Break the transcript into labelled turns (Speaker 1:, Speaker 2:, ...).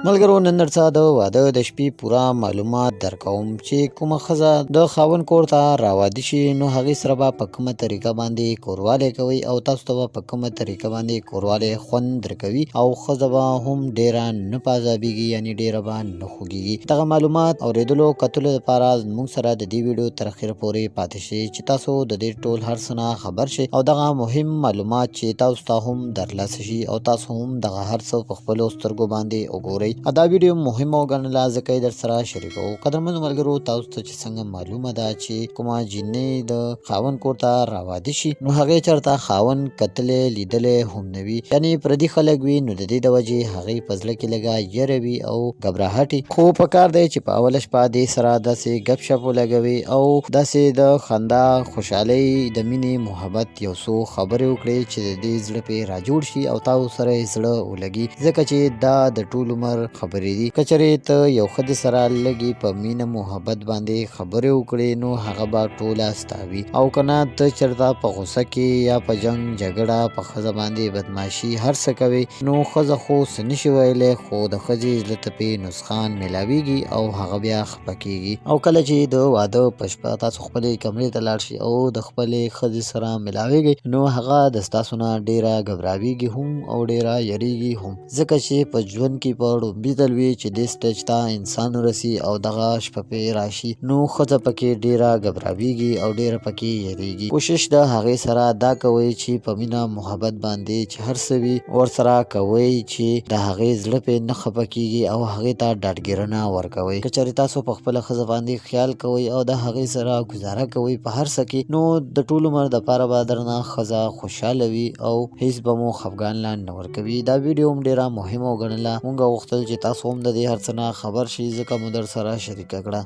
Speaker 1: ملګرو، نن درڅه د واده د شپې پوره معلومات درکوم چې کومه ښځه د خاوند کور ته راواده شي، نو هغې سره به په کومه طریقه باندې کوروالی کوي او تاسو ته به په کومه طریقه باندې کوروالی خوند درکوي او ښځه به هم ډیره نه په عذابیږي، یعنی ډیره به نه خوږیږي. دغه معلومات اوریدلو کتلو لپاره زموږ سره د دې ویډیو تر اخره پورې پاتې شئ چې تاسو د دې ټول هر څه نه خبر شئ او دغه مهم معلومات چې تاسو ته هم درلاسه شي او تاسو هم دغه هر څه په خپلو سترګو باندې وګورئ. دا ویډیو مهمه وګڼله، ځکه یې در سره شریکوو. قدرمنو ملګرو، تاسو ته چې څنګه معلومه ده چې کومه جینۍ د خاوند کور ته راواده شي، نو هغې چرته خاوند کتلی لیدلی هم نه وي، یعنی پردي خلک وي، نو د دې د وجې هغې په زړه کې لږه یره وي او ګبراهټي. خو په کار دی چې په اوله شپه دې سره داسې ګپ شپ ولګوي او داسې د خندا، خوشحالۍ، د مینې، محبت یو څو خبرې وکړي چې د دې زړه پې راجوړ شي او تاسو سره یې زړه ولګي، ځکه چې دا د ټول عمر خبرې دي. که چېرې ته یو ښځې سره لږې په مینه محبت باندې خبرې وکړې، نو هغه به ټوله ستا وي، او که نه ته چېرته په غوسه کې یا په جنګ جګړه په ښځه باندې بدماشي هر څه کوې، نو ښځه خو څه نشي ویلی، خو د ښځې زړه ته پې نسخان میلاویږي او هغه بیا خپه کیږي. او کله چې د واده په شپه تاسو خپلې کمرې ته لاړ شئ او د خپلې ښځې سره ملاویږئ، نو هغه د ستاسو نه ډیره ګبراویږي هم او ډیره یریږي هم، ځکه چې په ژوند کې په ړومبي ځل وي چې دې سټیج ته انسان ورسي او دغه شپه پې راشي، نو ښځه پکې ډیره ګبراویږي او ډیره پکې یریږي. کوشش د هغې سره دا کوئ چې په مینه محبت باندې چې هر څه وي ورسره کوئ چې د هغې زړه پې نه خپه کیږي او هغې ته ډاډګیرنه ورکوئ. که چېرې تاسو په خپله ښځه باندې خیال کوئ او د هغې سره ګزاره کوئ په هر څه کې، نو د ټول عمر دپاره به درنه ښځه خوشحاله وي او هیڅ به مو خفګان لا نه ورکوي. دا ویډیو هم ډیره مهمه وګڼله، مونږ غوښتل چې تاسو هم د دې هر څه نه خبر شئ، ځکه مو درسره شریکه کړه.